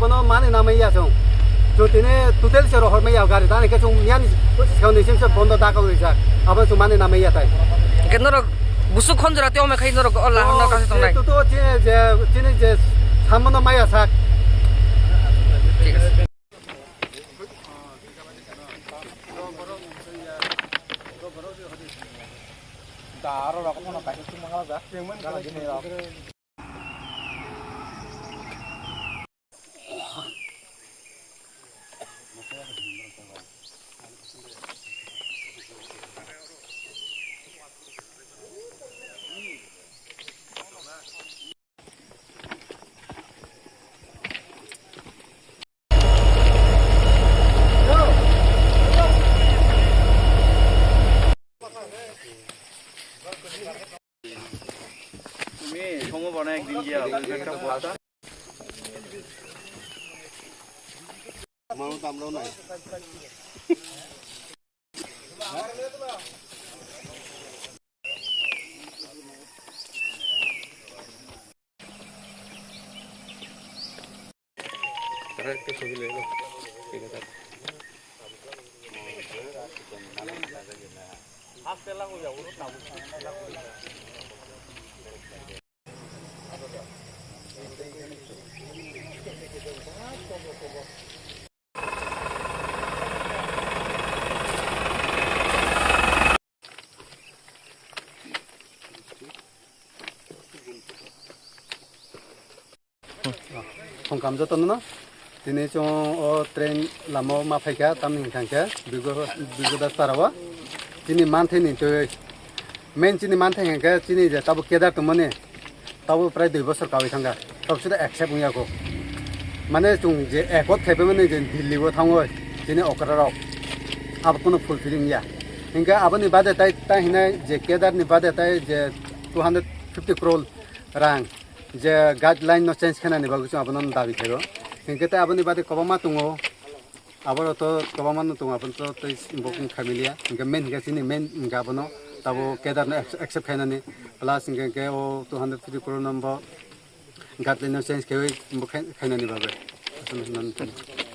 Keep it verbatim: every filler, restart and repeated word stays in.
Bono mani namai ya chwng. Chwng tini total se rohor mai ya gari, tani khe chwng miyani sikang ni sim se bondo da kal rijak. Abo chwng mani namai ya tai. Hingke norok busuk khonjora tei omai khai norok o laham no Oh, kasa tongnai. Jehetu to chini je, chini je samono maya sak. Thik ase. Da aro rok kono kaisa chuma hala ja. Gala gini rok. তুমি সময় বানায় একদিন গিয়া, একটা ভাষা। মানুষ আমরাও নাই। Songkam jotono no. Tini chwng o train lama o ma phaikha, tamni hwnkha khe Birgo, Birgo Das para o. Chini manthai ni twi, main chini manthai hwnkha khe chini je tabuk Kedar tongmani, tabuk prai dui bosor kawi thangkha, tabuk suda accept wngya kho. Mane chwng je ekot khaiphaimani je Delhi o thangwi chini okra rok, abo kunu fulfilling ya. Hwnkhe aboni bade tai, tai hinai je Kedar ni bade tai je two hundred fifty crore rang je guideline no change khainani bagwi chwng abono dabi khaio. Hinkhe tei aboni bade kwbangma tongo, aboro to kwbangma no tongo, abono to tei bo kung khaimiliya. Hinkhe main hinkhe chini main hinkhe abono tabo Kedar no accept khainani, plus hinkhe khe o two hundred fifty crore no bo guideline no change khaiwi bo khai-, khainani bagwi.